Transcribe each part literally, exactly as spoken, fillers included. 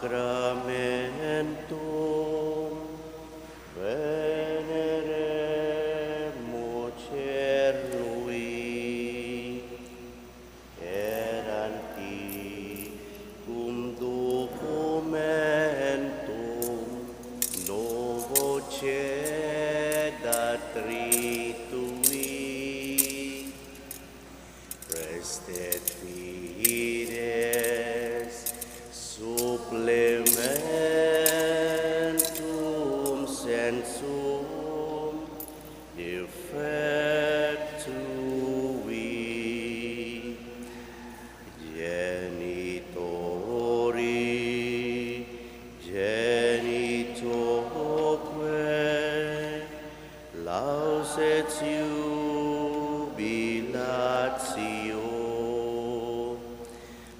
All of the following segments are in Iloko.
Sacramentum, veneremmo cernui, et antiquum documentum novo cedat ritui. Praestet fides supplementum sensum defectui. Genitori, genitoque, lauset jubilatio,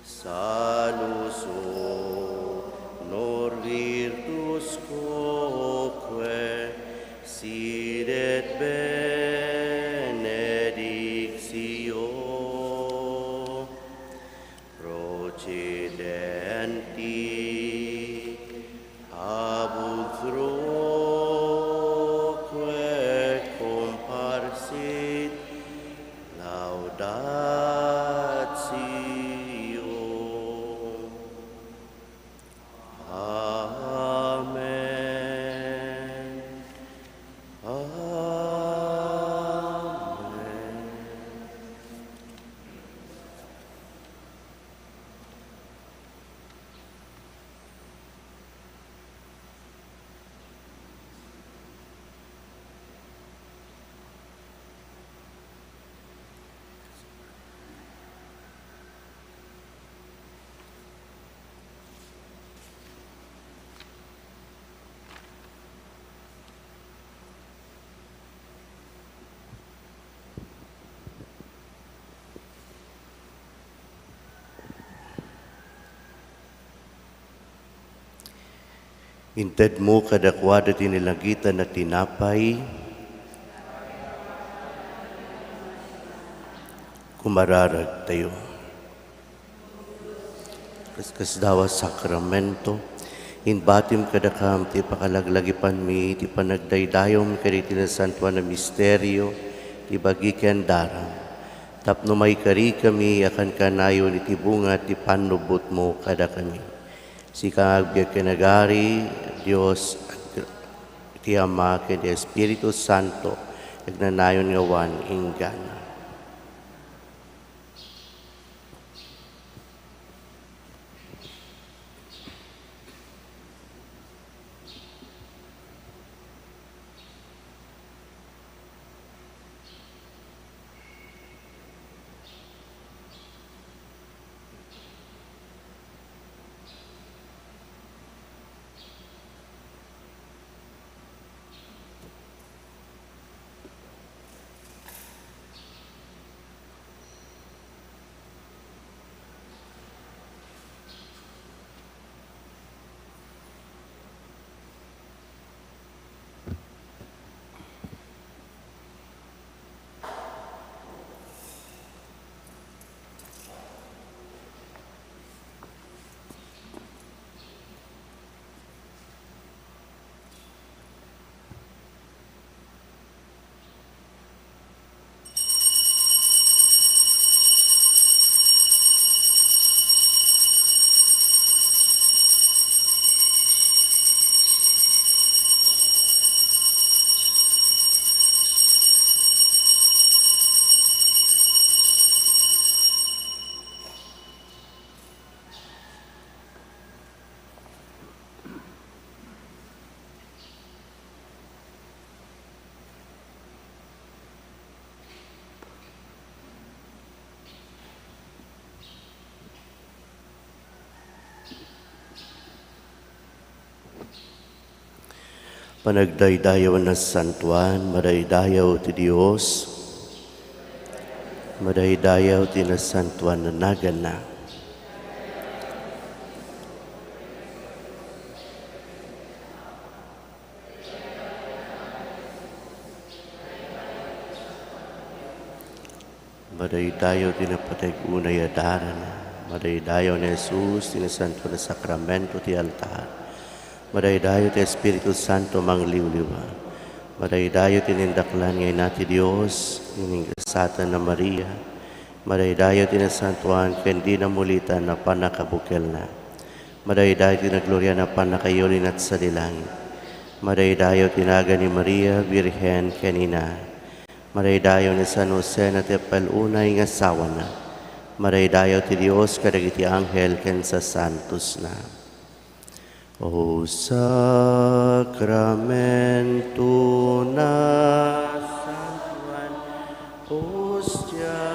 salus honor virtus quoque, sed et benedictio. Procedenti ab utroque comparsit laudatio. Amen. Amen. Intedmo kadakuada ti nilagitan a tinapay. Kumararagtayo. Kaskasdaaw a sakramento, imbatim kadakam ti pakalaglagipanmi ti panagdaydayawmi kadagiti nasantoan a misterio ti bagi ken daram, tapno maikarikami a kankanayon iti bunga ti pannubbotmo kadakami. Sika nga agbiag ken agari, Dios, ti Ama ken ti Espiritu Santo, agnanayon nga awan inggana. Panagdaydayaw a nasantoan, madaydayaw ti Dios, madaydayaw ti nasantoan a naganna. Madaydayaw ti napateg unay a darana, Madaydayaw ni Jesus ti nasantuan a sakramento ti altar. Madaydayaw ti Espiritu Santo mangliwliwa. Madaydayaw ti nindaklan nga Ina ti Dios, nga ninggasatan a Maria. Madaydayaw ti nasantuan ken di namulitan a pannakabukelna. Madaydayaw ti naglorian a pannakayuli sadi langit. Madaydayaw ti naga ni Maria, Birhen ken Ina. Madaydayaw ni San Jose a ti apay unay nga asawana. Madaydayaw ti Dios kadagiti anghel ken sasantosna. O sakramento a santuan, ostiana.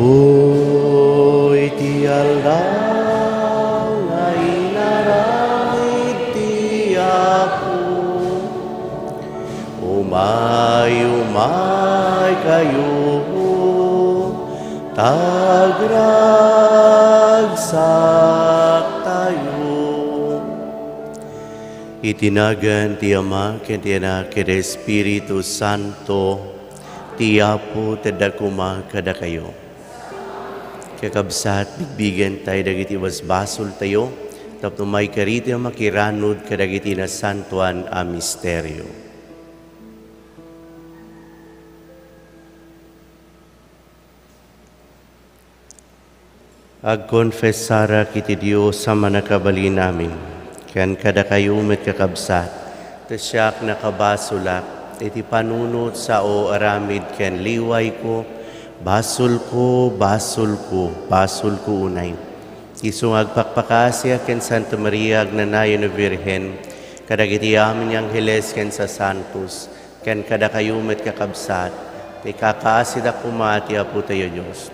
Daytoy ti aldaw nga inaramid ti Apo. Umay, umay kayo Tagragsaktayo. Iti nagan ti Ama, ken ti Anak, ken ti Espiritu Santo, ti Apo tedda koma kadakayo. Kakabsat, bigbigentayo dagiti basbasoltayo tapno maikari ti makiranod kadagiti nasantoan a misterio. Agkonfesarak iti Dios a mannakabalin amin, ken kadakayo met, kakabsat, ta siak nakabasolak iti panunot, sao, aramid, ken liwayko. Basolko, basolko, basolko unay. Isu nga agpakpakaasiak ken Santa Maria, agnanayon a Birhen, kadagiti amin nga angheles ken sasantos, ken kadakayo met, kakabsat, ti kakaasida koma ti Apotayo Dios.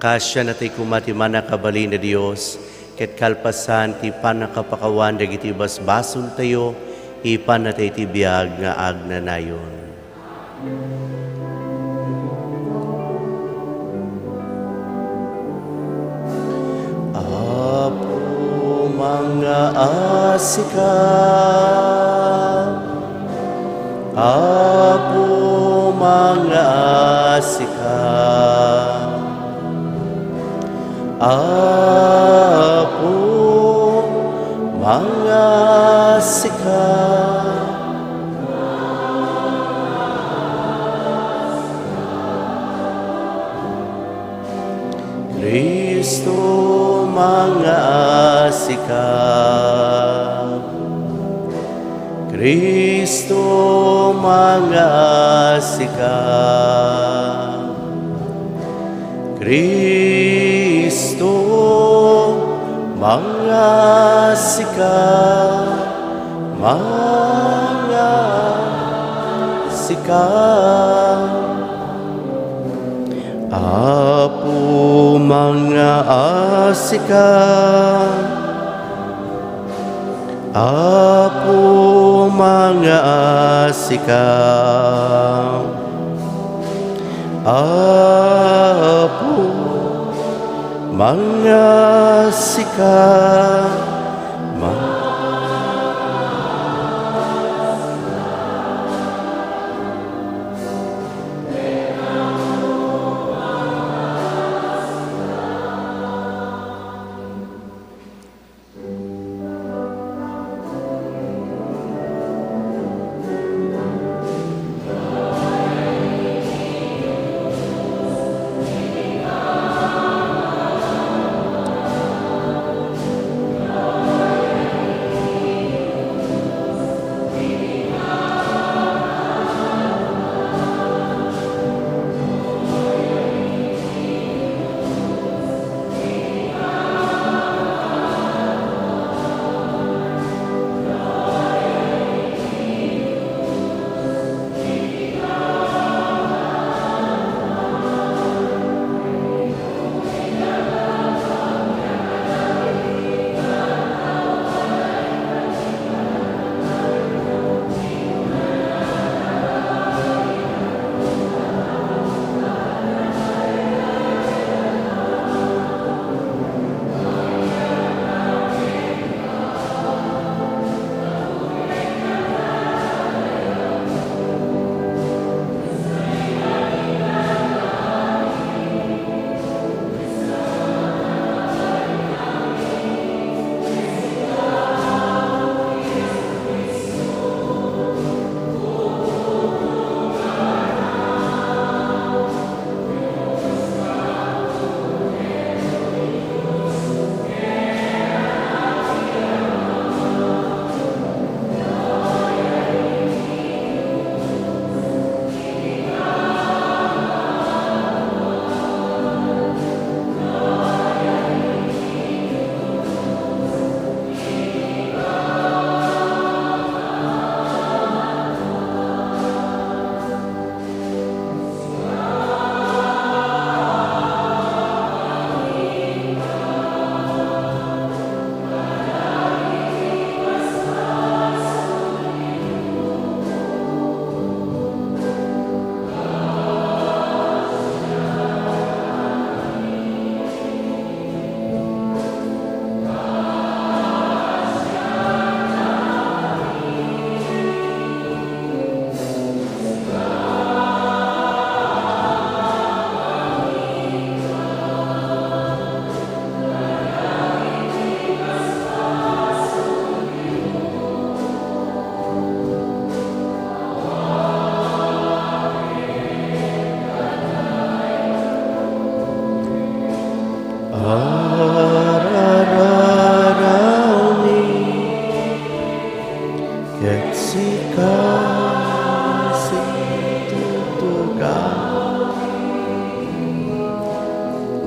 Kaasianna tay koma ti mannakabalin a Dios, ket kalpasan ti pannakapakawan dagiti basbasoltayo, ipanna tay ti biag nga agnanayon. Apo, mangngaasika. Apo, mangngaasika. Apo, mangngaasika. Cristo, mangngaasika. Cristo, mangngaasika. Cristo, mangngaasika. Mangngaasika. Apo, mangngaasika. Apo, mangngaasika. Apo, mangngaasika. Ma-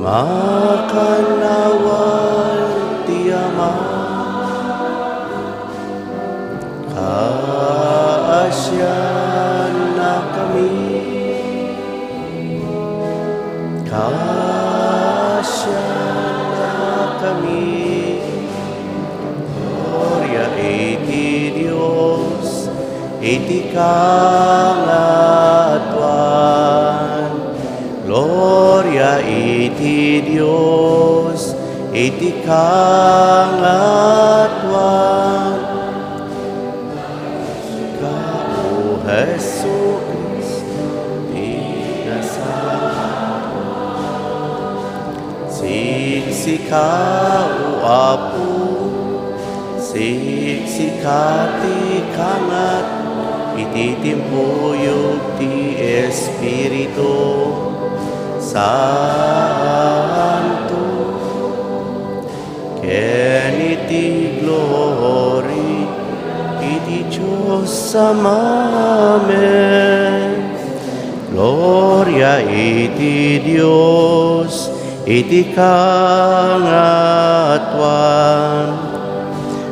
Makannawan ti Ama, kaasiannakami, kaasiannakami. Gloria iti Dios iti kangatoan. Gloria iti Dios iti kangatoan. Ikaw, O Jesu-Cristo, ti nasao. Siksika, O Apo, siksika ti kangat iti timpuyog ti Espiritu Santo ken iti glory iti Dios Ama. Amen. Gloria iti Dios iti kangatoan.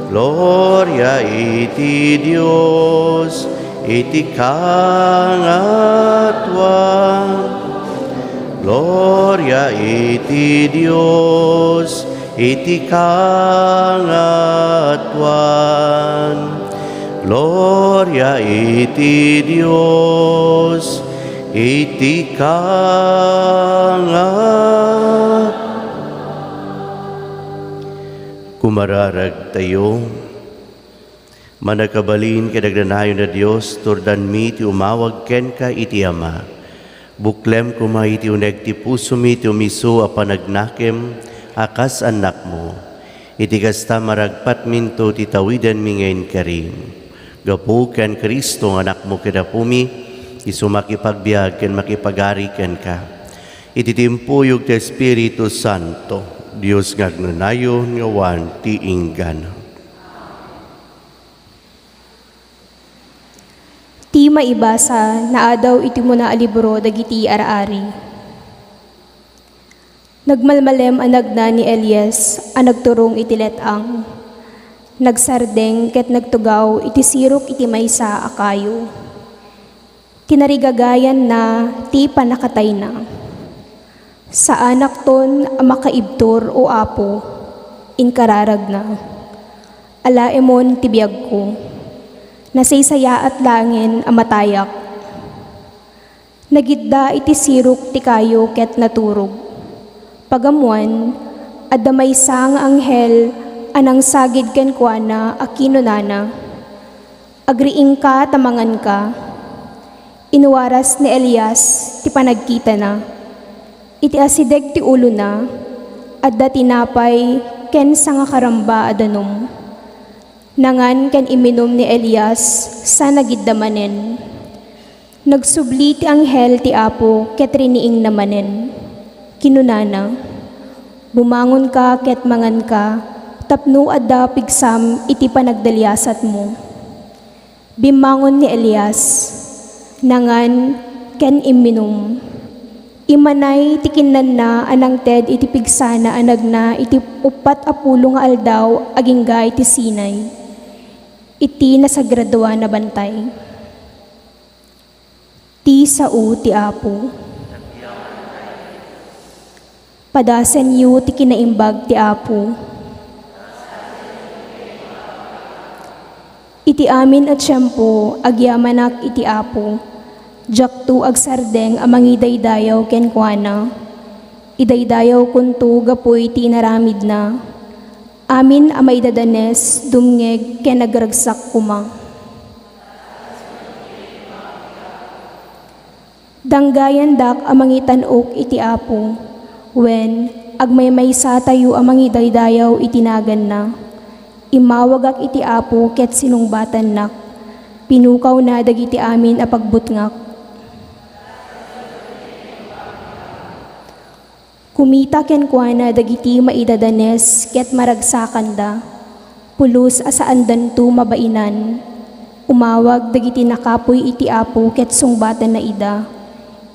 Gloria iti Dios iti kangatoan. Gloria iti Dios iti kangatoan. Gloria iti Dios iti kangat. Kumararagtayo. Mannakabalin ken agnanayon a Dios, turdanmi ti umawag kenka iti Ama. Buklem koma iti uneg ti pusomi ti umiso a panagnakem a kas annakmo. Iti kasta, maragpatminto ti tawidenmi nga inkarim. Gapu ken Cristo nga Anakmo ken Apumi, isu makipagbiag ken makipagari kenka. Iti timpuyog ti Espiritu Santo, Dios nga agnanayon nga awan ti inggana. Ti maibasa naadaw iti umuna a libro dagiti ar-ari. Nagmalmalem a nagna ni Elias a nagturong iti let-ang. Nagsardeng ket nagtugaw iti sirok iti maysa a kayo. Tinarigagayanna ti pannakatayna. "Saanakton a makaibtur, O Apo," inkararagna. "Alaemon ti biagko. Nasaysayaat laengen a matayak." Nagidda iti sirok ti kayo ket naturog. Pagammoan, adda maysa nga anghel a nangsagid kenkuana a kinunana, "Agriingka ta manganka." Inwaras ni Elias ti panagkitana. Iti asideg ti ulona, adda tinapay ken sangakaramba a danum. Nangan ken imminum ni Elias sa nagidda manen. Nagsubli ti anghel ti Apo ket riniingna manen. Kinunana, "Bumangonka ket manganka tapno adda pigsam iti panagdaliasatmo." Bimmangon ni Elias, nangan ken imminum. Immanay ti kinnanna a nangted iti pigsana a nagna iti uppat a pulo nga aldaw agingga iti Sinai, iti nasagradoan a bantay. Ti sao ti Apo. Padasenyo ti kinaimbag ti Apo. Iti amin a tiempo, agyamanak iti Apo. Diakto agsardeng a mangidaydayaw kenkuana. Idaydayawkonto gapu iti inaramidna. Amin a maidadanes, dumngeg ken agragsak koma. Danggayandak a mangitan-ok iti Apo, wen, agmaymaysatayo a mangidaydayaw iti naganna. Immawagak iti Apo ket sinungbatannak. Pinukawna dagiti amin a pagbutngak. Kumita kenkuana dagiti maidadanes ket maragsakanda. Pulos a saandanto mabainan. Umawag dagiti nakapuy iti Apo ket sungbatanna ida.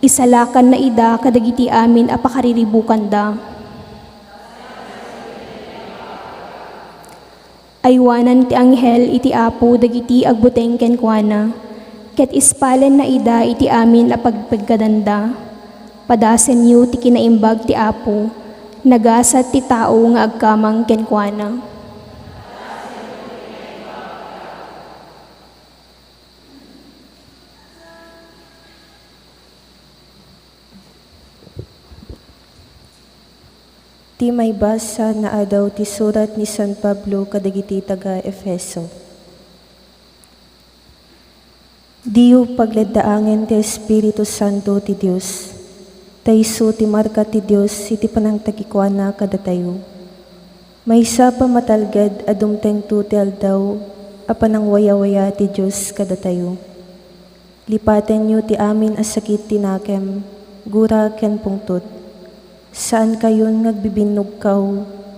Isalakanna ida kadagiti amin a pakariribukanda. Aywanan ti anghel iti Apo dagiti agbuteng kenkuana, ket ispalenna ida iti amin a pagpaggadanda. Padasenyo ti kinaimbag ti Apo, nagasat ti tao nga agkamang kenkuana. Ti maibasa nga adaw ti surat ni San Pablo kadagiti taga-Efeso. Diyo pagleddaangen ti Espiritu Santo ti Dios, ta isu ti marka ti Dios iti panangtagikuana kadatayo. Maysa a pamatalged a dumtengto ti aldaw a panangwayawaya ti Dios kadatayo. Lipatenyo ti amin a sakit ti nakem, gura ken pungtot. Saankayon nga agbibinnugkaw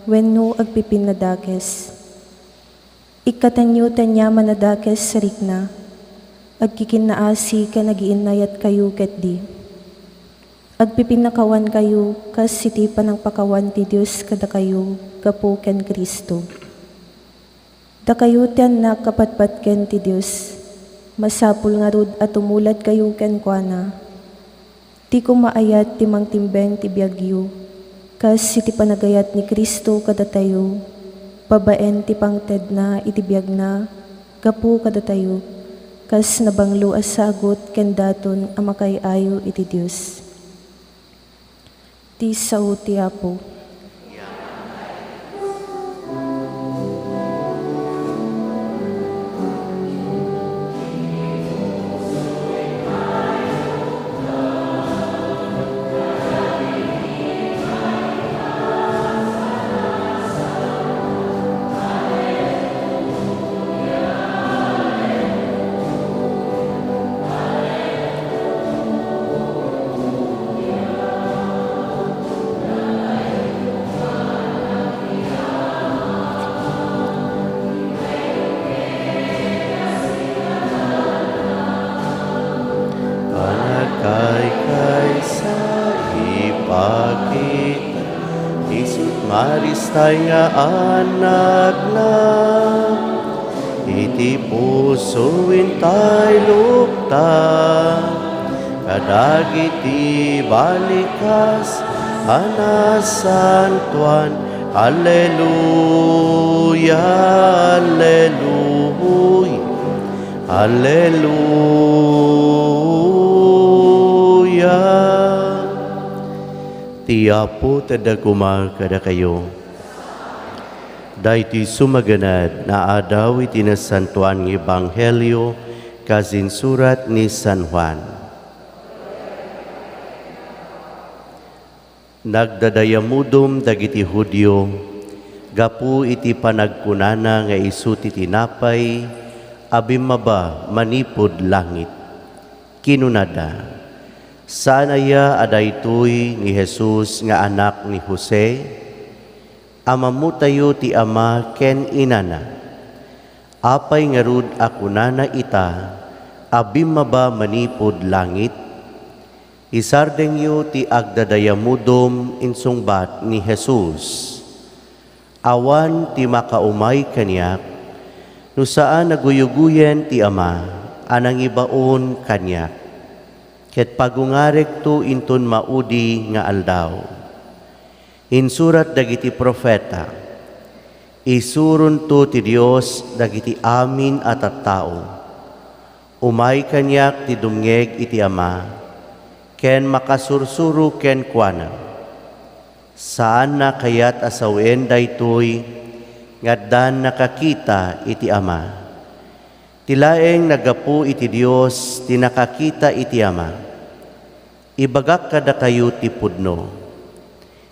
wenno agpipinnadakes. Ikkatenyo ti aniaman a dakes sa rikna. Agkikinnaasi ken agiinnayatkayo ketdi. Agpipinnakawankayo kas iti panangpakawan ti Dios kadakayo gapu ken Cristo. Dakayo ti annak a patpatgen ti Dios, masapul ngarud a tumuladkayo kenkuana. Ti kumaayat ti mangtimbeng ti biagyo, kas iti panagayat ni Cristo kadatayo, babaen ti pangtedna iti biagna gapu kadatayo, kas nabanglo a sagut ken daton a makaay-ayo iti Dios. Ti sao ti Apo. Panagkaykaysa ipakita, isut' maristay nga annakna. Iti puso intay lukta, kadagiti balikas a nasantoan. Alleluia, alleluia, alleluia. Ti Apo tedda koma kadakayo. Daytoy sumaganad nga adaw iti Nasantoan nga Ebanghelio kas insurat ni San Juan. Nagdadayamudom dagiti Judio gapu iti panagkunana nga isu ti tinapay a bimmaba manipud langit. Kinunada, "Saan aya a daytoy ni Jesus nga anak ni Jose? Ammotayo ti ama ken inana. Apay ngarud a kunana ita a bimmaba manipud langit?" "Isardengyo ti agdadayamudom," insungbat ni Jesus. "Awan ti makaumay kaniak no saan a guyugoyen ti Ama a nangibaon kaniak. Ket pagungarekto inton maudi nga aldaw. Insurat dagiti profeta, 'Isuronto ti Dios dagiti amin a tattao.' Umay kaniak ti dumngeg iti Ama, ken makasursuro kenkuana. Saanna kayat a sawen daytoy nga addan nakakita iti Ama. Ti laeng naggapu iti Dios ti nakakita iti Ama. Ibagak kadakayo ti pudno.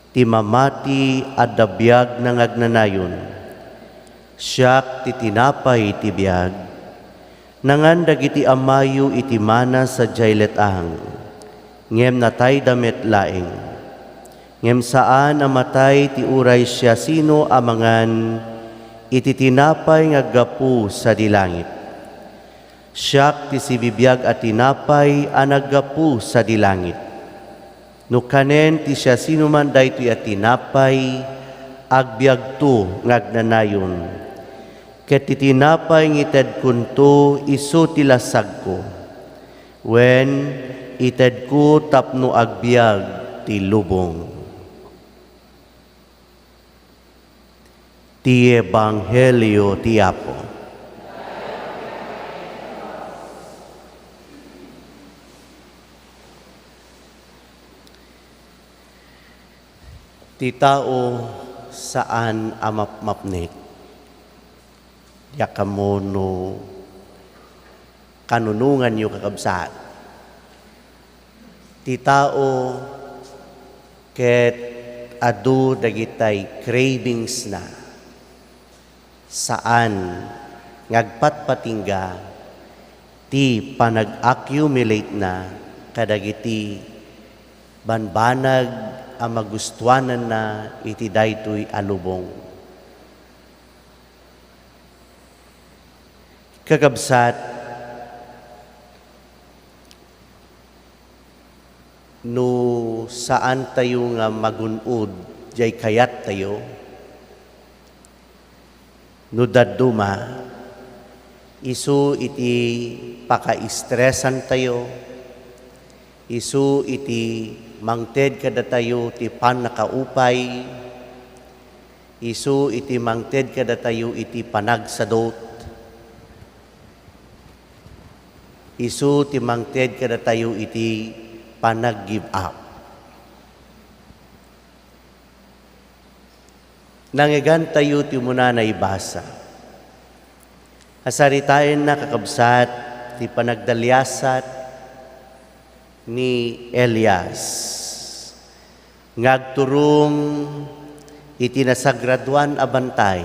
Ti mamati adda biagna nga agnanayon. Siak ti tinapay ti biag. Nangan dagiti amayo iti mana sadiay let-ang, ngem natayda met laeng. Ngem saan a matay ti uray siasino a mangan iti tinapay nga aggapu sadi langit. Siak ti sibibiag a tinapay a naggapu sadi langit. No kanen ti siasinoman daytoy a tinapay, agbiagto nga agnanayon. Ket ti tinapay nga itedkonto, isu ti lasagko. Wen, itedko tapno agbiag ti lubong. Ti Ebanghelio ti Apo. Ti tao saan a mapmapnek. Diak ammo no kanunonganyo, kakabsat. Ti tao ket adu dagitay cravingsna. Saan nga agpatpatingga ti panag-accumulate-na kadagiti banbanag a magustuananna iti daytoy a lubong. Kakabsat, no saantayo nga magun-od jay kayattayo, no dadduma, isu iti pakaistresantayo, isu iti mangted kadatayo ti pannakaupay, isu iti mangted kadatayo iti panagsadut, isu ti mangted kadatayo iti panag-give up. Nangegantayo ti umuna naibasa. Asaritaenna, kakabsat, ti panagdaliasat ni Elias nga agturong iti nasagradoan a bantay.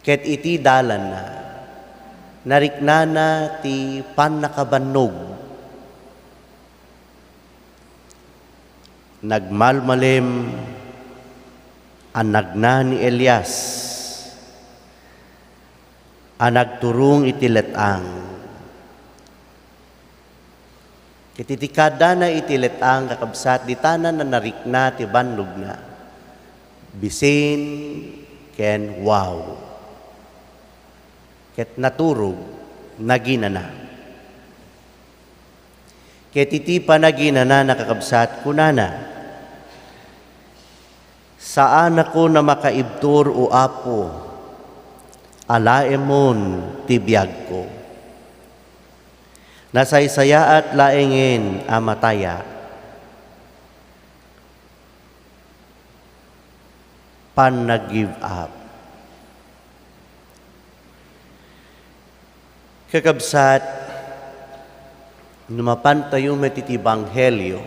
Ket iti dalanna, nariknana ti pannakabannog. Nagmalmalem a nagna ni Elias a nagturong iti let-ang. Ket iti kaadana iti let-ang, kakabsat, ditana narikna ti bannogna. Bisin ken wow. Ket naturog, naginana. Ket iti panaginanana, kakabsat, kunana, "Saanakon a makaibtur, O Apo, alaemon ti biagko. Nasaysayaat laengen a matayak." Pannag-give up. Kakabsat, no mapantayo met iti Ebanghelio,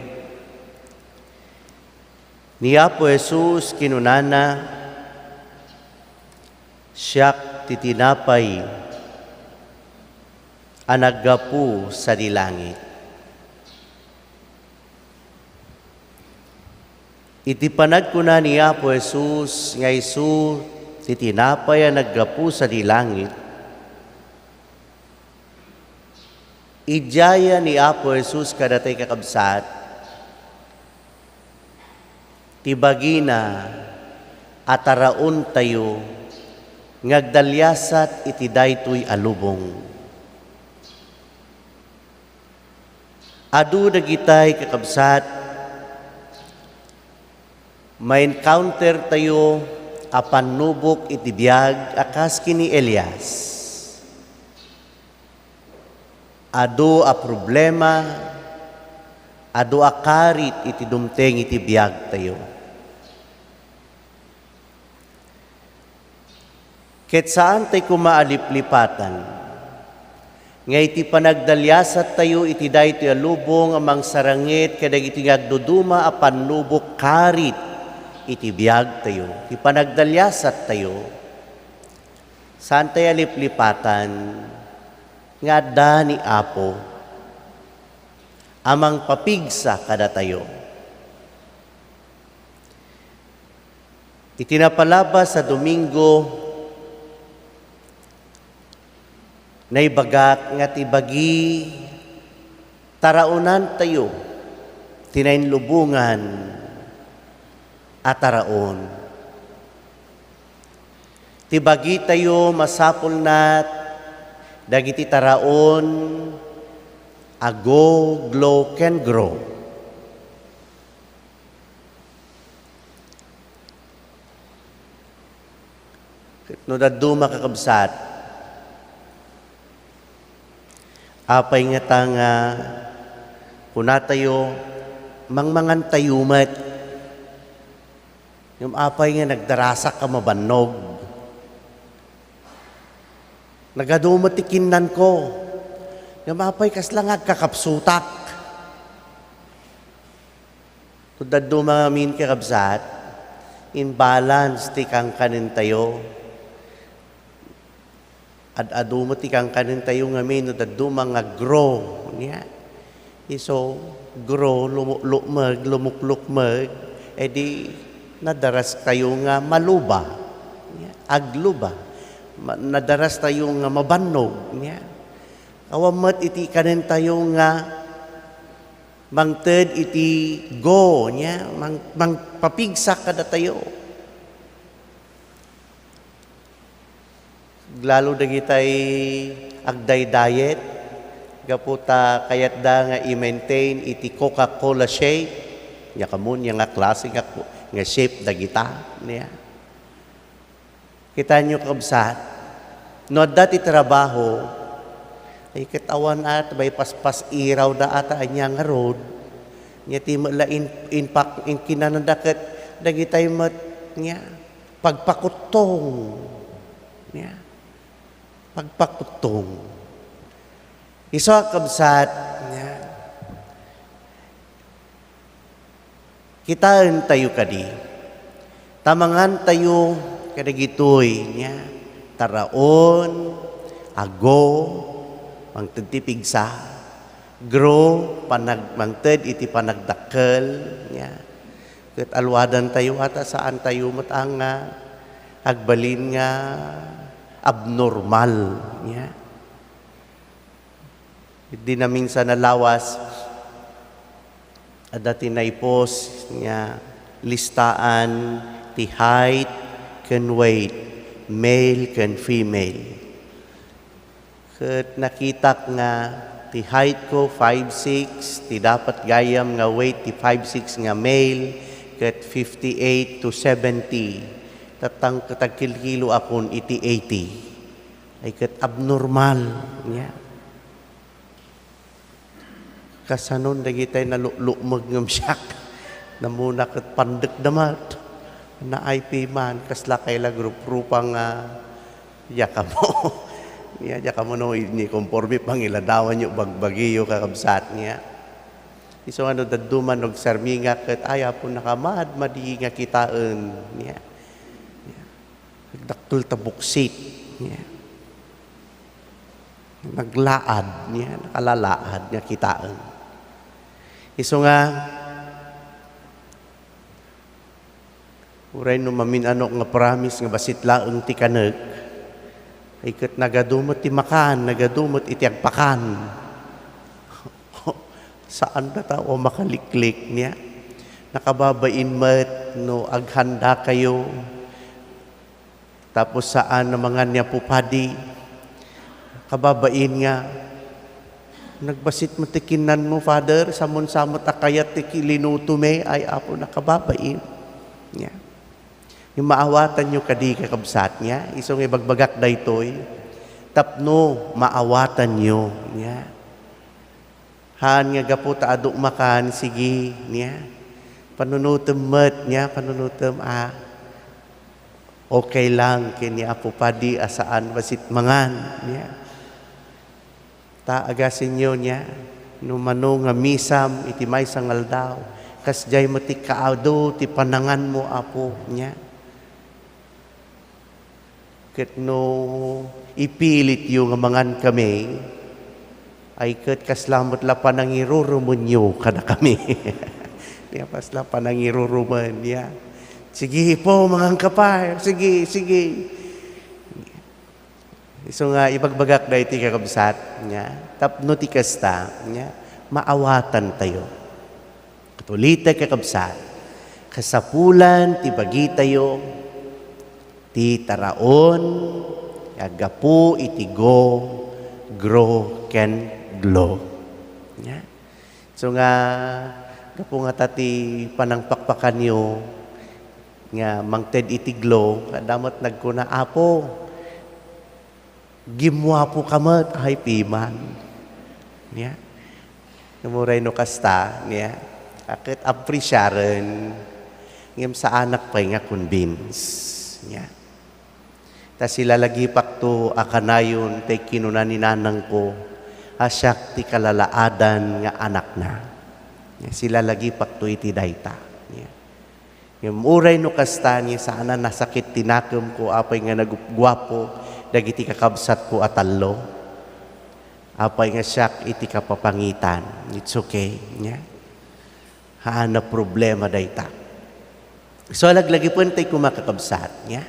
ni Apo Jesus kinunana, "Siak ti tinapay a naggapu sadi langit." Iti panagkuna ni Apo Jesus nga isu ti tinapay a naggapu sadi langit, idiaya ni Apo Jesus kadatayo, kakabsat, ti bagina a taraontayo nga agdaliasat iti daytoy a lubong. Adu dagitay, kakabsat, ma-encounter tayo a pannubok iti biag a kas ken ni Elias. Adu a problema, adu a karit iti dumteng iti biag tayo. Ket saan tay koma a liplipatan nga iti panagdaliasat tayo iti daytoy a lubong a mangsarangit kadagiti nga agduduma a pannubok karit iti biag tayo, iti panagdaliasat tayo, saan tay a liplipatan nga adda ni Apo a mangpapigsa kadatayo. Iti napalabas a Domingo, naibagak nga ti bagi taraonantayo Ti nainlubongan a taraon. Ti bagitayo masapulna dagiti taraon a go, glow, ken grow. Ket no dadduma, kakabsat, apay ngata nga kunatayo, mangmangantayo met? Ngem apay nga nagdarasak a mabannog? Nagadu met ti kinnanko. Ngem apay kasla nga agkakapsutak? Ket dadduma ngamin, kakabsat, imbalance ti kankanentayo. Ad-adu met ti kankanentayo ngamin no dadduma nga grow, nia. Isu, grow, lumu-, lumukmeg, lumuklukmeg, e di nadarastayo nga maluba, nia, agluba. Ma-, nadarastayo nga mabannog, nia. Awan met iti kanentayo nga mangted iti go, nia, mang-, mangpapigsa kadatayo. Lalo dagitay agdaydiet, gapu ta kayatda nga i-maintain iti Coca-Cola shape. Nia, kamo, nia nga klase nga ko-, nga shape dagita, nia. Kitaenyo, kabsat, no adda ti trabaho, ay ket awan at, may paspas iraw da ata ania ngarud. Nia ti met la in-, inpak-, inkinananda ket dagitay met, nia, pagpakuttong. Nia, pagpakuttong. Isu a, kabsat, nia, kitaentayo kadi, ta mangantayo kadagitoy, nia, taraon, ago, mangted ti pigsa, grow, panag-, mangted iti panagdakkel, nia. Ket aluadantayo ata, saantayo met a nga agbalin nga abnormal, nia. Idi naminsan a lawas, adda ti naipost nga listaan ti height ken weight, male ken female. Ket nakitak nga ti height ko five six, ti dapat gayam nga weight ti five six nga male, ket fifty-eight to seventy. Tattang ket agkilkilo akon iti eighty. Ay ket abnormal, nia. Kasanon dagitay naluklummeg ngem siak? Namuna ket pandek da met. Naay piman, kasla kayla grup-grupa nga, diak ammo. Nia, diak ammo no inikonforme pangiladawanyo, bagbagiyo, kakabsat, nia. Isu nga no dadduma no agsarminga ket, ay, Apo, nakamadmadi nga kitaen, nia. Nagdakkel ta buksit, nia. Naglaad, nia, nakalalaad nga kitaen. Isu nga, uray no mamin-anok nga promise nga bassit laeng ti kanek, ay ket nagadu met ti makan, nagadu met iti agpakan. Saan datawa makaliklik, nia. Nakababain met no aghanda kayo. Tapos saan a mangan ni Apo Padi. Kababain nga, "Nagbassit met ti kinnanmo, Father, samon sa met a kayat ti ki-, linuto mi." Ay, Apo, nakababain. Nia. Yung maawatanyo kadi, kakabsat, nia. Isu nga ibagbagak daytoy. Tapno maawatanyo, nia. Haan nga gapu ta adu makan, sige, nia. Panunutem met, nia, panunutem, a, okay lang ken ni Apo Padi a saan bassit mangan, nia. Ta agasenyo, nia, no mano nga misam iti maysa nga aldaw, kasdiay met ti kaadu ti pananganmo, Apo, nia. Ket no ipilityo nga mangankami, ay ket kasla met la panangirurumenyo kadakami. Nia, kasla panangirurumen, nia. "Sige po, manganka pa. Sige, sige." Isu nga ibagbagak daytoy, kakabsat, nia. Tapno ti kasta, nia, maawatantayo. Ulitek, kakabsat, kasapulan ti bagitayo ti taraon nga aggapu iti go, grow, ken glow. Nya? So nga, gapu nga ta ti panangpakpakanyo nga mangted iti glow, adda met nagkuna, "Apo, gimmuapoka met, ay piman." Nya? Ngem uray no kasta, nya? A ket apresiaren, ngem saanak pay nga convince. Nya? Ta silalagipakto a kanayon ti kinuna ni nanangko a siak ti kalalaadan nga anakna. Nya? Silalagipakto iti dayta. Nya? Ngem uray no kasta, nya, saan a nasakit ti nakemko apay nga nagguapo dagiti kakabsatko a tallo. Apay nga siak iti kapapangitan. It's okay, nya? Haan a problema dayta. So, alaglagipentayo koma, kakabsat, nya?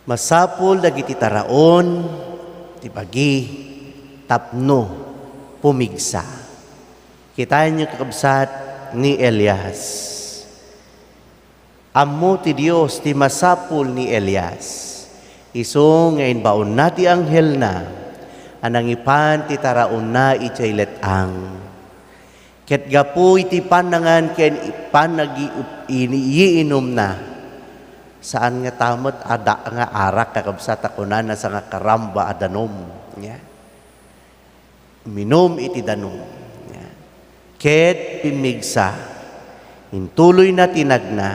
Masapul dagiti taraon ti bagi tapno pumigsa. Kitaenyo, kakabsat, ni Elias. Ammo ti Dios ti masapul ni Elias. Isu nga imbaonna ti anghelna a nangipan ti taraonna idiay let-ang. Ket gapu iti pannangan ken panagi-, ini-, iinumna, saan nga ta met a da nga arak, kakabsat, a kunana, saan nga karamba a danum. Nya? Uminum iti danum. Nya? Ket pimmigsa, intuloyna ti nagna,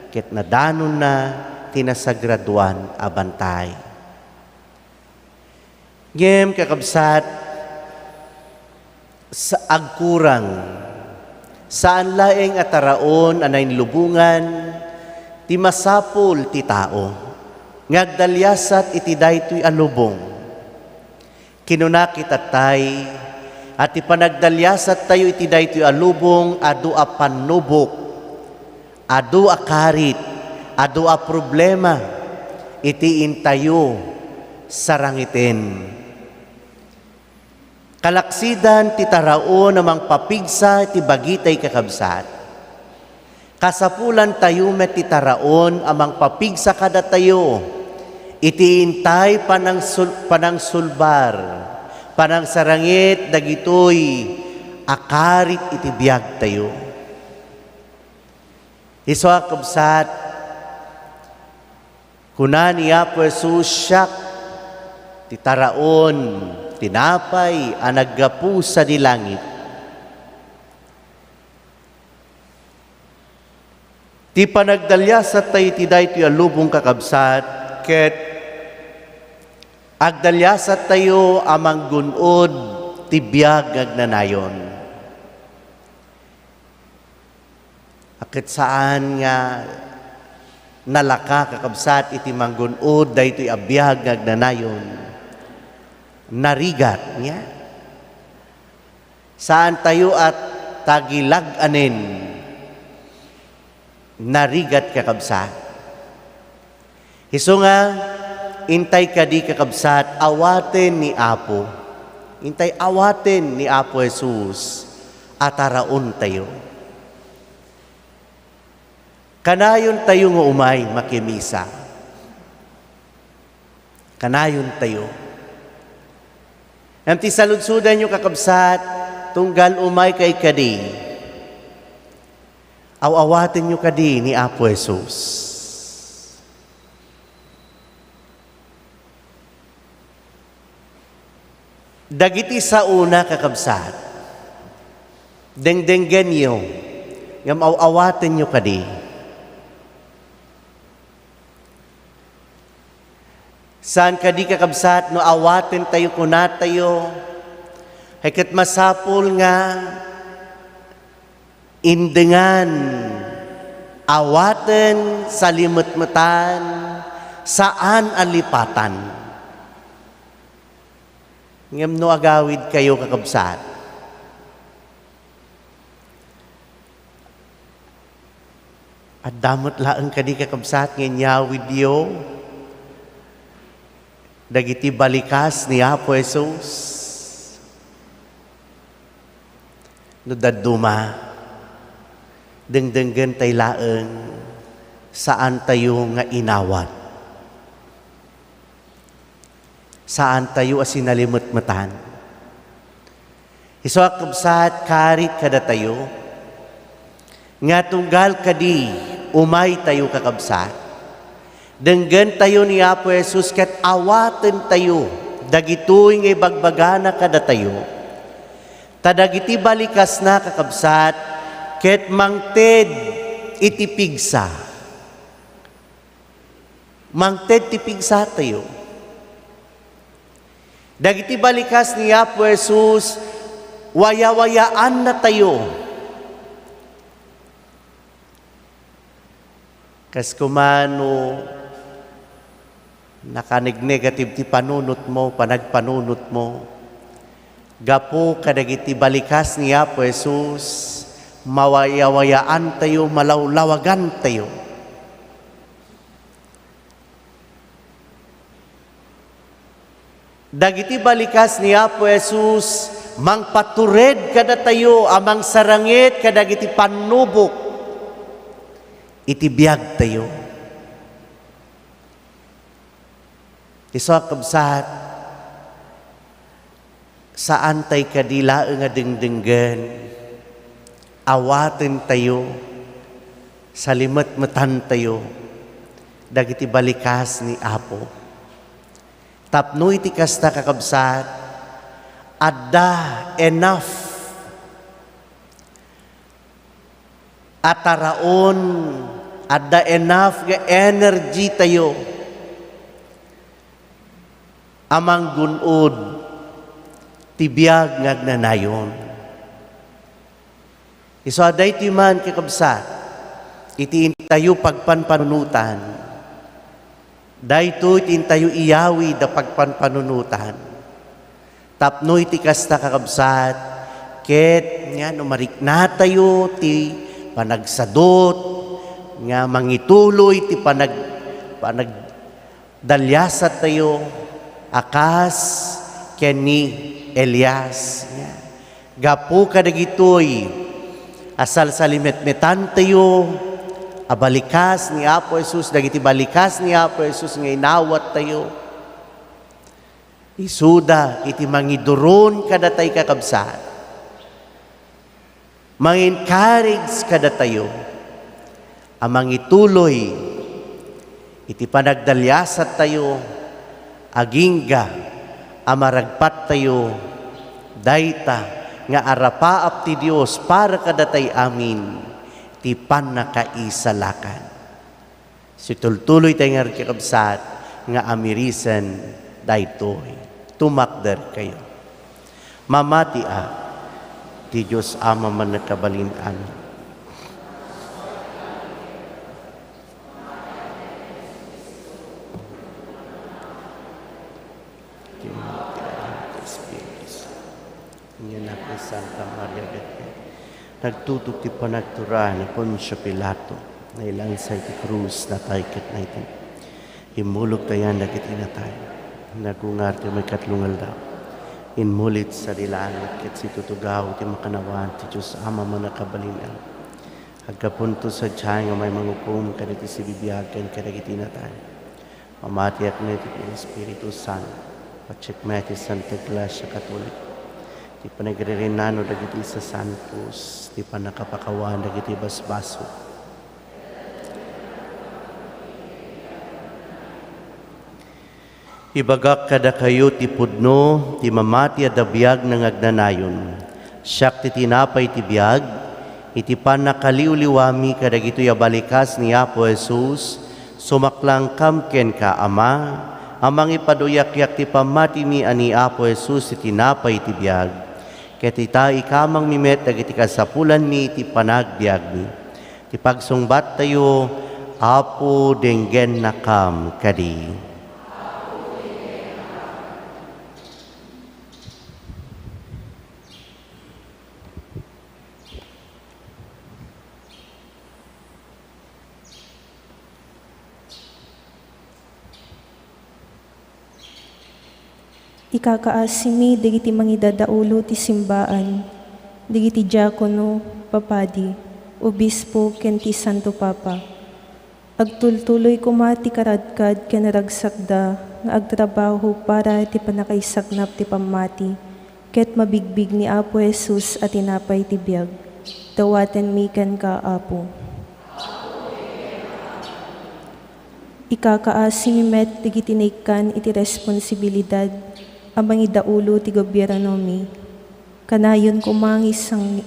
ket nadanonna ti nasagradoan a bantay. Ngem, kakabsat, sa-, agkurang, saan laeng a taraon a nainlubongan ti masapul ti tao nga agdaliasat iti daytoy a lubong. Kinuna, kitattayo, a ti panagdaliasattayo iti daytoy a lubong adu a pannubok, adu a karit, adu a problema iti intayo sarangiten. Kalaksidan ti taraon a mangpapigsa iti bagitay, kakabsat. Kasapulantayo met ti taraon a mangpapigsa kadatayo iti intay panangsul-, panangsulbar, panangsarangit dagitoy a karit iti biagtayo. Isu a kabsat, kuna ni Apo Jesus, "Siak ti taraon, tinapay a naggapu sadi langit." Ti panagdaliasattayo iti daytoy a lubong, kakabsat, ket agdaliasattayo a manggun-od ti biag nga agnanayon. A ket saan nga nalaka, kakabsat, iti manggun-od daytoy a biag nga agnanayon. Narigat, nya? Saantayo a tagilag-anen. Narigat, kakabsat. Isu nga, intay kadi, kakabsat, awaten ni Apo. Intay awaten ni Apo Jesus a taraontayo. Kanayontayo nga umay makimisa. Kanayontayo. Ngem ti saludsodanyo, kakabsat, tunggal umaykay kadi, aw-awatenyo kadi ni Apo Jesus. Dagiti saona, kakabsat, dengdenggenyo, ngem aw-awatenyo kadi. Saan kadi, kakabsat, no awatentayo, kunatayo, ay ket masapul nga indengan, awaten, salimetmetan, saan a lipatan. Ngem no agawidkayo, kakabsat, adda met laeng kadi, kakabsat, nga inyawidyo dagiti balikas ni Apo Jesus. No dadduma, Dengdenggen tay laeng, saan tayo nga inawat. Saan tayo a sinalimetmetan. Isu a kabsat, karit kadatayo, nga tunggal kadi umay tayo, kakabsat, denggen tayo ni Apo Jesus ket awaten tayo dagitoy nga ibagbagana kadatayo. Ta dagiti balikasna, kakabsat, ket mangted iti pigsa. Mangted ti pigsa tayo. Dagiti balikas ni Apo Jesus, wayawayaanna tayo. Kas kumano nakanegnegative ti panunotmo, panagpanunotmo, gapu kadagiti balikas ni Apo Jesus, mawayawayaan tayo, malawlawagan tayo. Dagiti balikas ni Apo Jesus, mangpatured kadatayo a mangsarangit kadagiti pannubok iti biag tayo. Isu a kabsat, saan tay kadi laeng a dengdenggen, awaten tayo, salimetmetan tayo dagiti balikas ni Apo. Tapno iti kasta, kakabsat, adda enough a taraon, adda enough nga energy tayo a manggun-od ti biag nga agnanayon. Isu a daytoy man, kakabsat, iti intayo pagpanpanunotan. Daytoy ti intayo iyawid a pagpanpanunotan. Tapno iti kasta, kakabsat, ket nga no mariknatayo ti panagsadut nga mangituloy ti panag-, panagdaliasattayo a kas ken ni Elias. Gapu kadagitoy a salsalimetmetantayo a balikas ni Apo Jesus, dagiti balikas ni Apo Jesus nga inawattayo, isuda iti mangiduron kadatayo, kakabsat, mangi-encourage kadatayo a mangituloy iti panagdaliasattayo, agingga a maragpattayo dayta nga arapaap ti Dios para kadatay amin ti pannakaisalakan. Situltuloy tayo ngarud, kakabsat, nga amirisen daytoy. Tumakderkayo. Mamatiak ti Dios Ama a mannakabalin-amin. Ti Espiritu Santo. Nia ni Santa Maria ket nagtutog ti panagturay ni Poncio Pilato, nailansa iti krus, natay ket naitib. Immulog ti ayan dagiti natay. Nagungar ti maikatlo nga aldaw. Immulit sadi langit ket situtugaw ti makannawan ti Dios Ama a mannakabalin-amin. Aggapunto sadiay nga umay mangukom kadagiti sibibiag ken kadagiti natay. Mamatiak met iti Espiritu Santo. Patiek met ti Santa Iglesia Katolika. Ti panagririnano dagiti sasantos. Ti pannakapakawan dagiti basbasol. Ibagak kadakayo ti pudno ti mamati a biag nga agnanayon. Siak ti tinapay ti biag, iti pannakaliwliwami kadagitoy a balikas ni Apo Jesus, sumaklangkam kenka, Ama, a mangipaduyakyak ti pammatimi a ni Apo Jesus ti tinapay ti biag. Ket ita, ikamangmi met dagiti kasapulanmi iti panagbiagmi. Ti pagsungbattayo, Apo, denggennakam kadi. Ikakaasimi dagiti mangidadaulo ti simbaan, dagiti diakono, papadi. Obispo ken ti Santo Papa. Agtultuloy koma ti karadkad ken ragsakda nga agtrabaho para ti pannakaisaknap ti pammati, ket mabigbig ni Apo Jesus a tinapay ti biag. Dawatenmi kenka, Apo. Ikakaasimi met dagiti naikkan iti responsibilidad a mangidaulo ti gobiernomi. Kanayon koma nga isang-,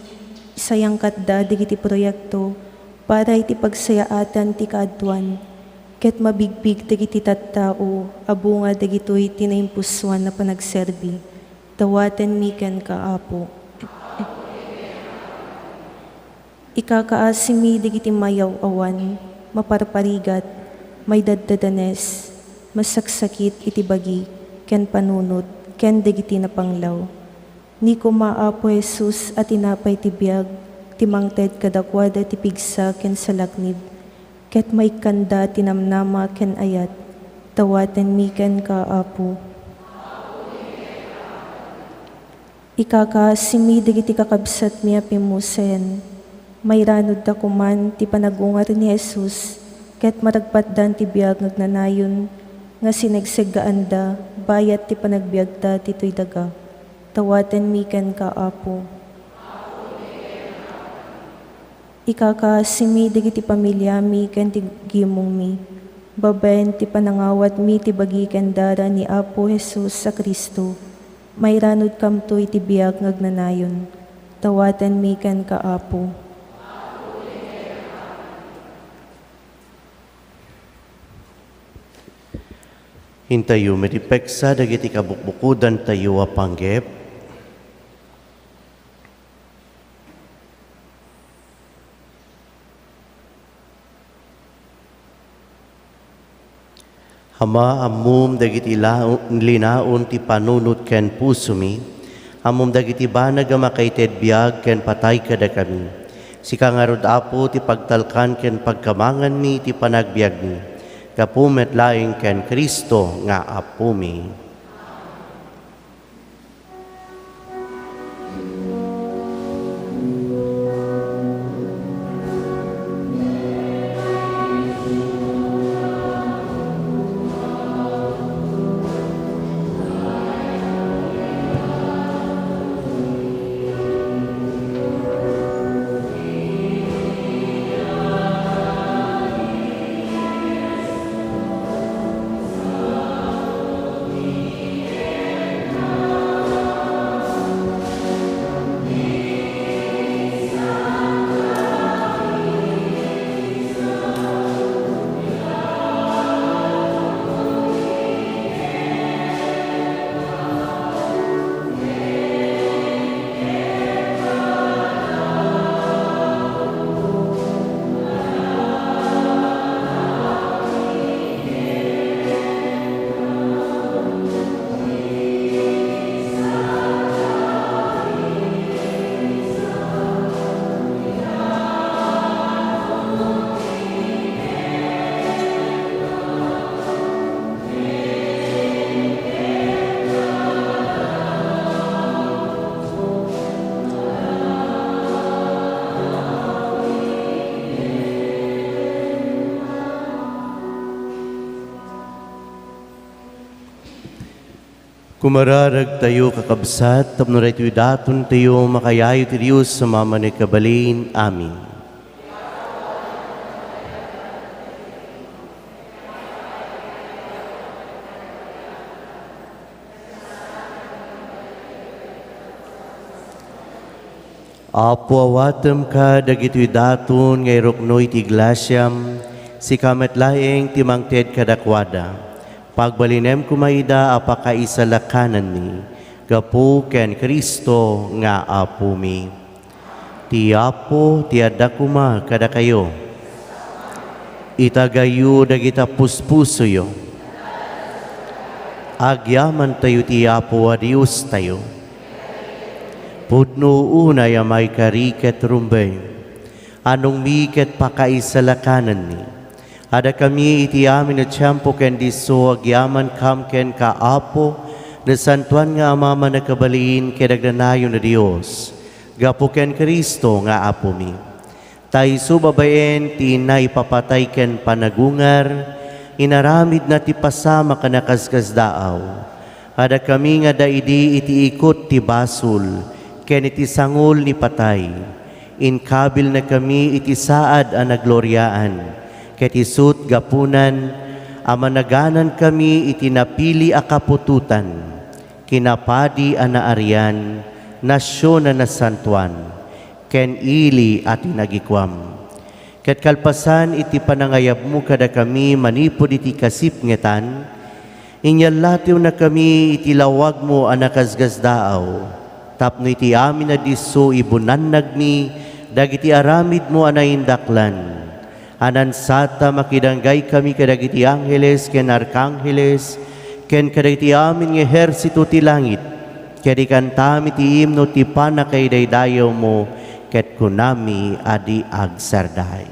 isayangkatda dagiti proyekto para iti pagsayaatan ti kaaduan, ket mabigbig dagiti tattao a bunga dagitoy ti naimpusoan a panagserbi. Dawatenmi kenka, Apo. Ikakaasimi dagiti mayaw-awan, maparparigat, maidaddadanes, masaksakit iti bagi ken panunot, ken dagiti napanglaw. Ni koma, Apo Jesus, a tinapay ti biag, ti mangted kadakuada ti pigsa ken salaknib, ket maikkanda ti namnama ken ayat. Dawatenmi kenka, Apo. Ikakaasimi dagiti kakabsatmi a pimmusen. Mairanudda koman ti panagungar ni Jesus, ket maragpatdan ti biag nga agnanayon nga sinegseggaanda bayat ti panagbiagda ditoy daga. Dawatenmi kenka, Apo. Ikakaasimi dagiti pamiliami ken ti gimongmi, babaen ti panangawatmi ti bagi ken dara ni Apo Jesus a Cristo. Mairanudkamto iti biag nga agnanayon. Dawatenmi kenka, Apo. Intayo met ti peksa dagiti kabukbukodantayo a panggep. Ama, ammom dagiti lao-, linaon ti panunot ken pusomi. Ammom dagiti banag a makaited biag ken patay kadakami. Sika ngarud, Apo, ti pagtalkan ken pagkamanganmi ti panagbiagmi. Gapu met laeng ken Cristo nga Apomi. Kumararagtayo, kakabsat, tapno daytoy datontayo makayayo ti Dios a Mama a nagkabalin. Amen. Apo, awatem ka dagitoy daton nga iruknoy ti glasiam, sika met laeng ti mangted kadakuada. Pagbalinem koma ida a pakaisalakananmi, gapu ken Cristo nga Apomi. Ti Apo ti adda koma kadakayo. Itagayo dagita puspusoyo. Agyamantayo ti Apo a Diostayo. Pudno unay a maikari ket rumbeng. Anongmi ket pakaisalakananmi. Addakami iti amin a tiempo ken disso agyamankam kenka, Apo, nasantoan nga Ama a nagkabalin ken agnanayon a Dios, gapu ken Cristo nga Apomi. Ta isu babaen ti naipapatay ken panagungar, inaramidna ti pasamak a nakasdaaw. Addakami nga adda idi iti ikut ti basol ken iti sangol ni patay. Inkabilnakami iti saad a nagloriaan, ket isut' gapunan a managanankami iti napili a kaputotan, kinapadi a naarian, nasion a nasantoan, ken ili a tinagikuam. Ket kalpasan iti panangayabmo kadakami manipud iti kasipngetan, inyallatiwnakami iti lawagmo a nakasgasdaaw, tapno iti amin a disso ibunannagmi dagiti aramidmo a naindaklan. Anansatta makidanggay kami kadagiti angheles ken arkangheles, ken kadagiti amin nga ehersito ti langit, ket ikantami ti imno ti pannakaidaydayawmo, ket kunami a di agsarday.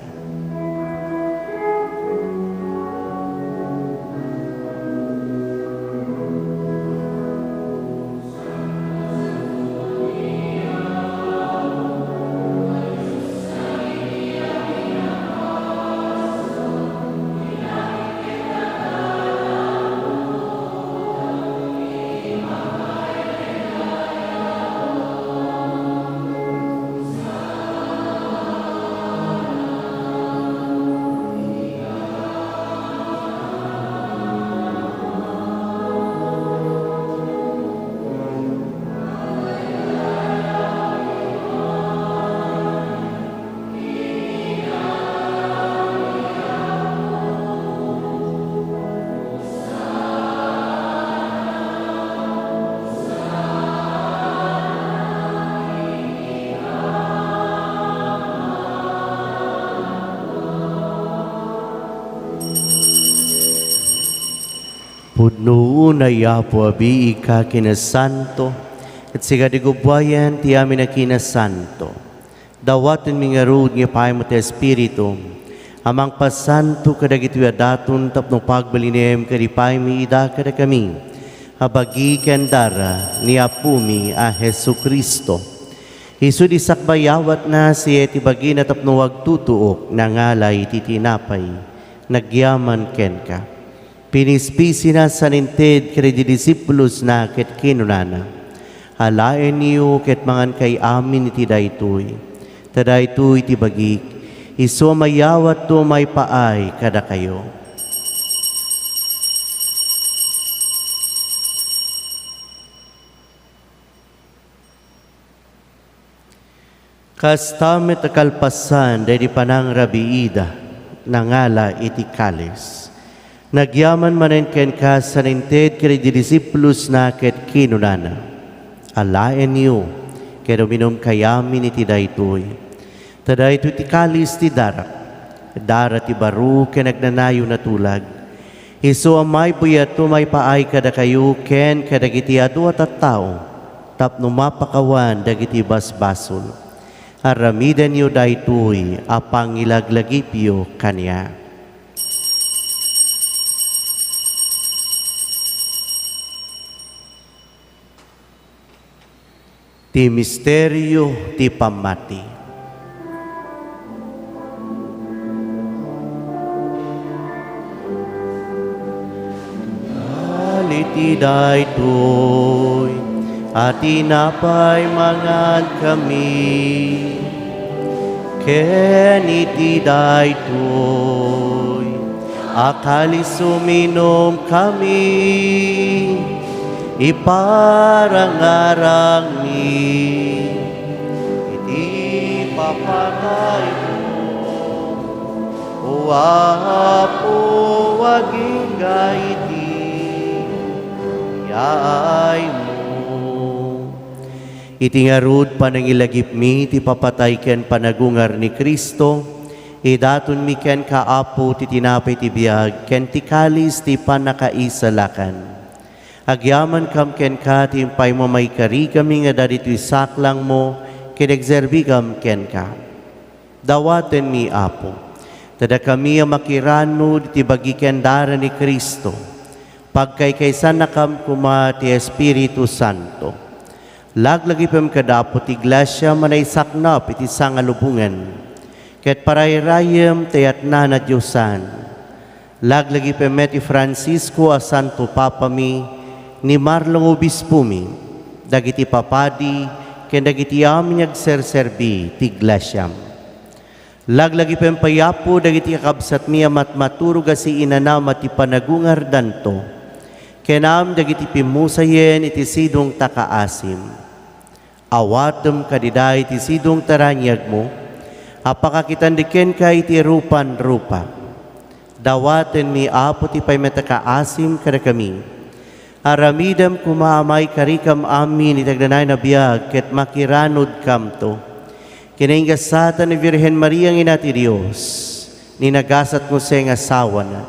Pudno unay, Apo, a biigka ken a santo, ket sika ti gubbuayen ti amin a kinasanto. Dawatenmi ngarud nga ipaaymo ti Espiritu a mangpasanto kadagitoy a daton tapno pagbalinem ken ipaymi ida kadakami a bagi ken dara ni Apomi a Jesu-Cristo. Isu ti sakbayawatna, siya ti bagina tapno agtutuok, nangala iti tinapay, nagyaman kenka. Pinispisina san inted kadagiti disipulosna ket kinunana, "Alaenyo ket mangankay amin iti daytoy, ta daytoy ti bagik, isu a mayawatto maipaay kadakayo." Kasta met a kalpasan daydi panangrabiida, nangala iti kalis. Nagyaman manen kenka san inted kadagiti disipulosna ket kinunana, "Alaenyo ket uminumkay amin iti daytoy. Ta daytoy ti kalis ti darak, dara ti baro ken agnanayon a tulag. Isu a maibuyatto maipaay kadakayo ken kadagiti adu a tattao tapno mapakawan dagiti basbasol. Aramidenyo daytoy a pangilaglagipyo kaniak." Ti misterio ti pammati. Nangala iti daytoy a tinapay, mangankami, ken iti daytoy a kalis, uminumkami, iparangarangmi iti ipapataymo, O Apo, agingga iti yaaymo. Iti ngarud, panangilagipmi ti papatay ken panagungar ni Cristo, idatonmi kenka, Apo, ti tinapay ti biag ken ti kalis ti pannakaisalakan. Agyamankam kenka ti impaymo a maikarikami nga adda ditoy saklangmo ken agserbikam kenka. Dawatenmi, Apo, ta dakami a makiranud iti bagi ken dara ni Cristo, pagkaykaysannakam koma ti Espiritu Santo. Laglagipem kad Apo ti Iglesia a manaisaknap iti sangalubongan, Ket parayrayem ti ayatnana diosan. Laglagipem met ni Francisco a Santo Papami, ni Marlon Obispomi, dagiti papadi, ken dagiti amin nga agserserbi ti Iglesiam. Laglagipem pay, Apo, dagiti kakabsatmi a matmaturog a siinanama ti panagungardanto, ken amin dagiti pimmusayen iti sidongta kaasim. Awatem kadi dayta sidongta raniagmo a pakakitandi kenka iti rupan-rupa. Dawatenmi, Apo, ti paymatekaasim kadakami. Aramidem koma a maikarikam amin iti agnanayon a biag ket makiranudkamto. Ken nagasat ni Birhen Maria nga Ina ti Dios, ni nagasat Jose nga asawana,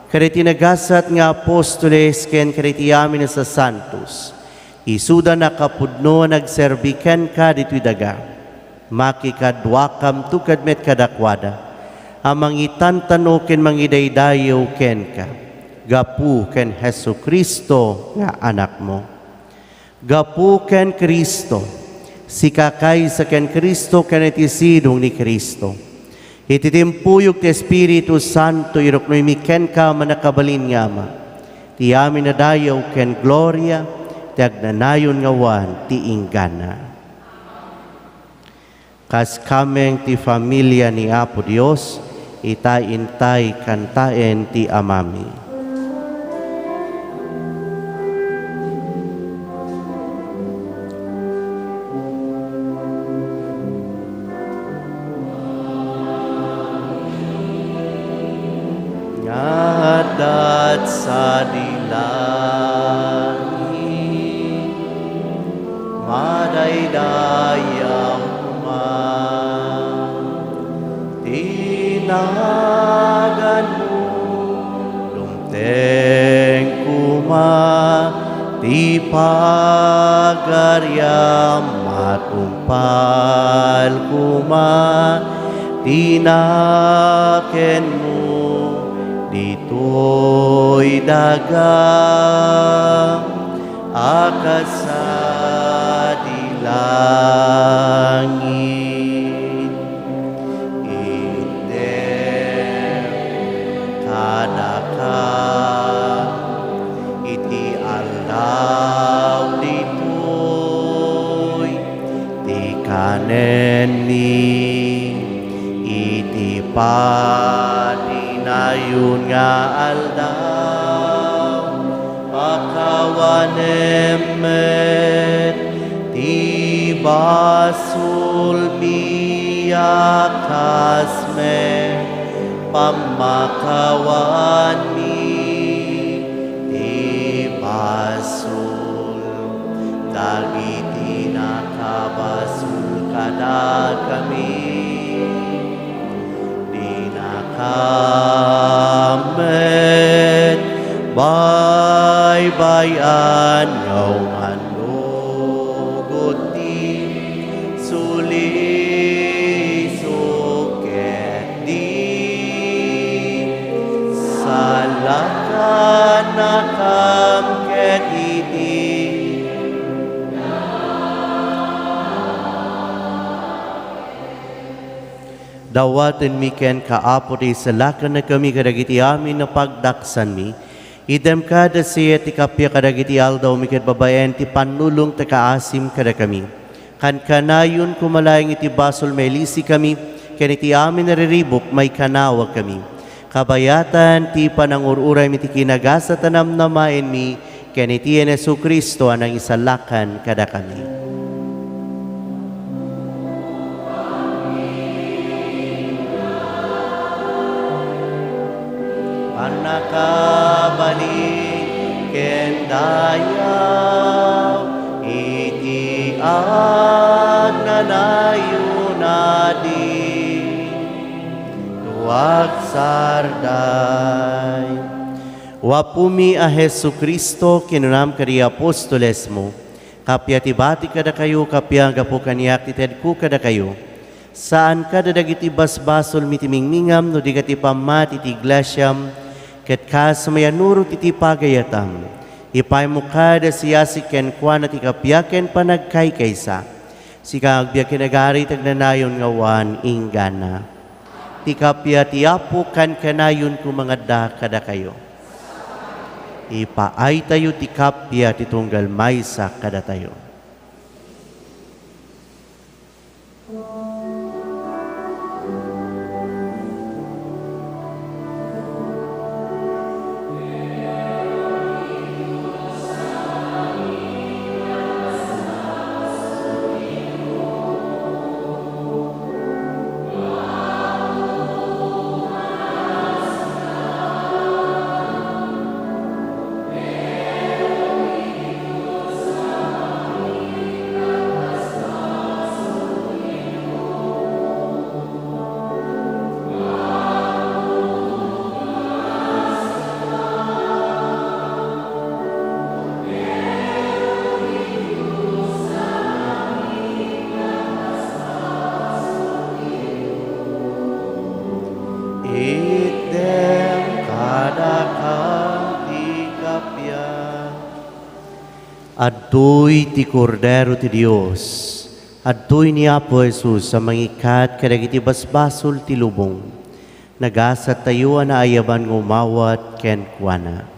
kadagiti nagasat nga apostoles ken kadagiti amin a sasantos, isuda nakapudno a nagserbi kenka ditoy daga. Makikaduakamto ket met kadakuada a mangitantano ken mangidaydayaw kenka, gapu ken Jesu-Cristo nga Anakmo. Gapu ken Cristo, sika kaysa ken Cristo ken iti sidong ni Cristo. Iti timpuyog ti Espiritu Santo, iruknoymi kenka a mannakabalin nga Ama, ti amin a dayaw ken gloria, ti agnanayon nga awan ti inggana. Kas kameng ti familia ni Apo Dios, ita intay kantaen ti Amami. Nga adda sadi langit, madaydayaw koma ti naganmo, dumteng koma ti pagariam, matungpal koma ti nakenmo ditoy daga a kas sadi langit. Intem kadakam iti aldaw ditoy ti kanenmi iti patinayon nga aldaw. Pakawanem met ti basolmi a kas met pammakawanmi ti basol dagiti nakabasol kadakami. Dinakam met baybay-an nga umannugot ti sulisok ket di salakannakam ket iti Dawatenmi kenka, Apo, ti isalakannakami kadagiti amin a pagdaksanmi. Item kada siet ti kappia kadagiti aldawmi ket babaen ti pannulong ti kaasim kadakami. Kankanayon koma laeng iti basol mailisikami ken iti amin a riribuk maikanawagkami. Kabayatan ti panangur-uraymi ti kinagasat a namnamaenmi ken iti ni Jesu-Cristo a nangisalakan kadakami. Pannakabalin ken dayaw iti agnanayon a di tuagsarday. O Apomi a Jesu-Cristo, kinunam kadi apostolesmo, kappia ti batik kadakayo, kappia gapu kaniak ti tedko kadakayo. Saan kada dagiti basbasolmi ti mingmingam no di ket ti pammati ti iglesiam, ket kas mayanurot iti pagayatam, ipaymo kada siasik kenkuana ti kappia ken panagkaykaysa. Sika nga agbiag ken agari ti agnanayon nga awan inggana. Ti kappia ti Apo, kankanayonko nga adda kadakayo. Ipaaytayo ti kappia ti tunggal maysa kadatayo. Itdem kadakam ti kappia. Adtoy ti Kordero ti Dios. Adtoy ni Apo Jesus a mangikkat kadagiti basbasol ti lubong. Nagasattayo a naayaban nga umawat kenkuana.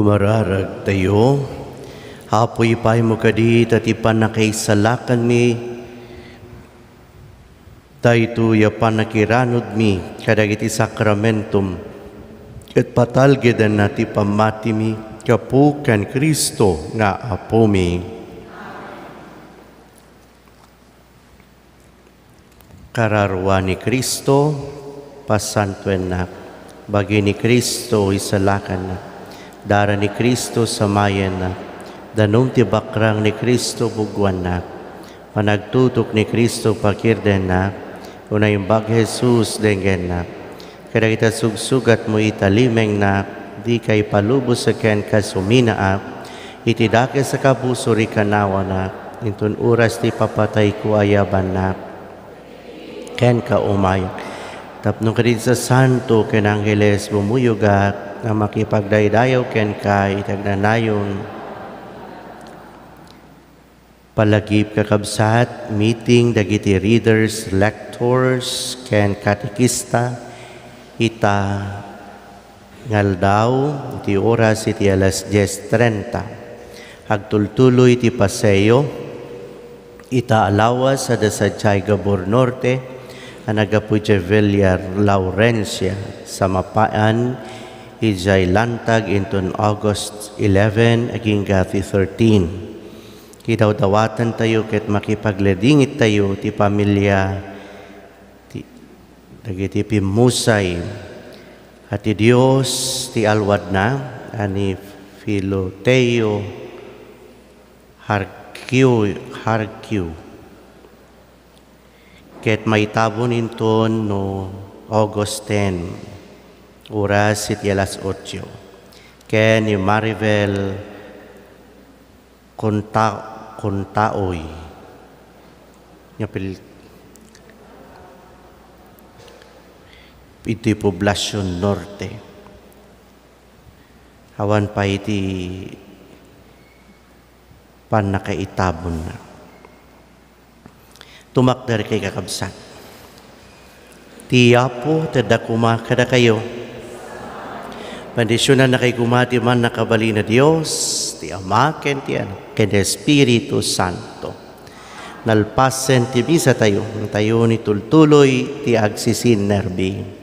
Mararagtayo, Apo, ipaymo kadi ta ti pannakaisalakanmi, daytoy a pannakiranudmi kadagiti sakramentom, ket patalgedanna ti pammatimi gapu ken Cristo nga Apomi. Kararua ni Cristo, pasantuennak. Bagi ni Cristo, isalakannak. Dara ni Cristo, samayennak. Danum ti bakrang ni Cristo, buguannak. Panagtutok ni Cristo, pakirdennak. Unay imbag Jesus, denggennak. Kadagita sugsugatmo ita limengnak, dika ipalubos kenka suminaak, iti dakes a kabusor ikanawanak, inton oras ti papatayko ayabannak kenka umayak. Tapno kadin sasanto ken angheles bumuyogak a makipagdaydayaw kenka iti agnanayon. Palagip, kakabsat, meeting dagiti readers, lectors, ken katekista ita nga aldaw iti oras iti alas dies trenta. Agtultuloy ti paseo ita a lawas a da sadiay Gabor Norte a naggapu idiay Villar Laurencia, sa mapan idiay lantag inton August eleven agingga ti thirteen. Kidawdawatantayo ket makipagledingittayo ti pamilia ti, dagiti pimmusay a ti Dios ti alwadna a ni Filoteo Harkio, Harkio. Ket maitabon inton no August ten, oras iti alas otso. Ken ni Maribel Conta-, Contaoy. Nga pil-, iti Poblacion Norte. Awan pay iti pannakaitabonna. Tumakder kay kakabsat. Ti Apo, tedda koma kadakayo. Bendisionannakay koma ti mannakabalin a Dios, ti Ama, ken ti Anak, ken ti Espiritu Santo. Nalpasen ti misatayo, tayo ni tultuloy ti agsisinnerbi.